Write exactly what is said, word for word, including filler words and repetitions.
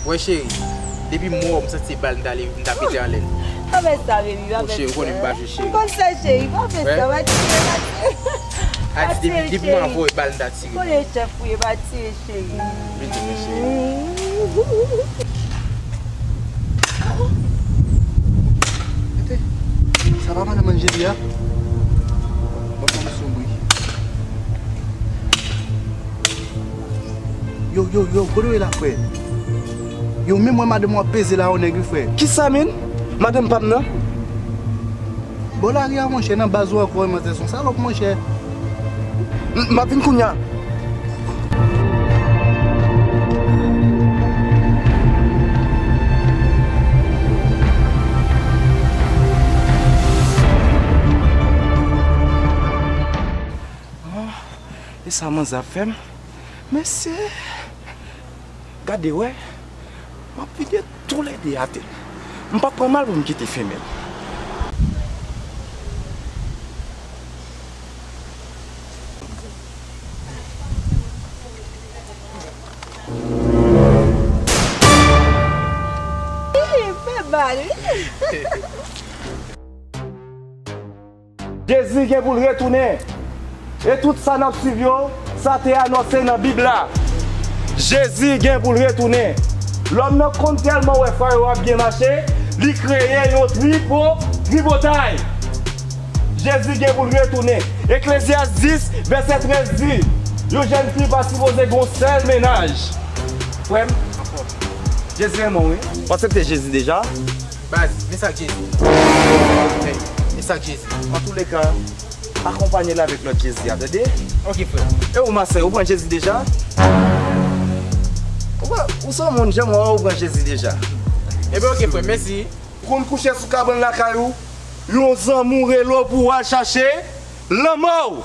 Wè, cheri, depi m wè w, m santi se bal m t ale, m t ap pete anlè l. Pa fè sa, baby, pa fè sa. Bon, cheri, ou konnen m pa jwe, cheri. M konn sa, cheri, pa fè sa, pa tire, pa tire. A di, depi, depi m avè w, e bal m t ap tire. Konnen chèf ou ye, pa tire, cheri. Vin jwenn mwen, cheri. Tete, sa pa madanm Angelia? Bon, sa m sou bri. Yo, yo, yo, kote w ye la, frè? Yo, menm wè madanm w ap peze la, yon nèg, wi, frè. Kisa, menn? Madanm pa m nan? Bò lari a, monchè, nan baz ou ankò, wi, manzè, se yon salòp, monchè. M, m ap vin kounye a. Ah, e sa manzè ap fè m? Mesye, gade wè, m ap vide toulède atè. M p ap pran mal pou m kite femèl. Ih, fè bal. Jezi gen pou l retounen. E tout sa n ap swiv yo, sa te anonse nan Bib la. Jezi gen pou l retounen. Lòm nan konn tèlman wè fwa yo ap byen mache, li kreye yon tripo, tripotay. Jezi gen pou l retounen. Eklezyas dis, vèsè trèz di, yon jèn fi pa sipoze gen yon sèl mennaj. Frè m, Jezi renmen w, wi. W aksepte Jezi deja? Baz, men sa k Jezi. Men sa k Jezi. Antouleka, akonpanye l avèk lòt Jezi a, tande? Ok, frè. E ou, masè, ou pran Jezi deja? Ou pran, ou se yon moun, jan m wè w, ou pran Jezi deja. Ebyen, ok, frè, mèsi. Konn kouche sou kabann lakay ou, yon zanmi w rele w pou w al chache lanmò w.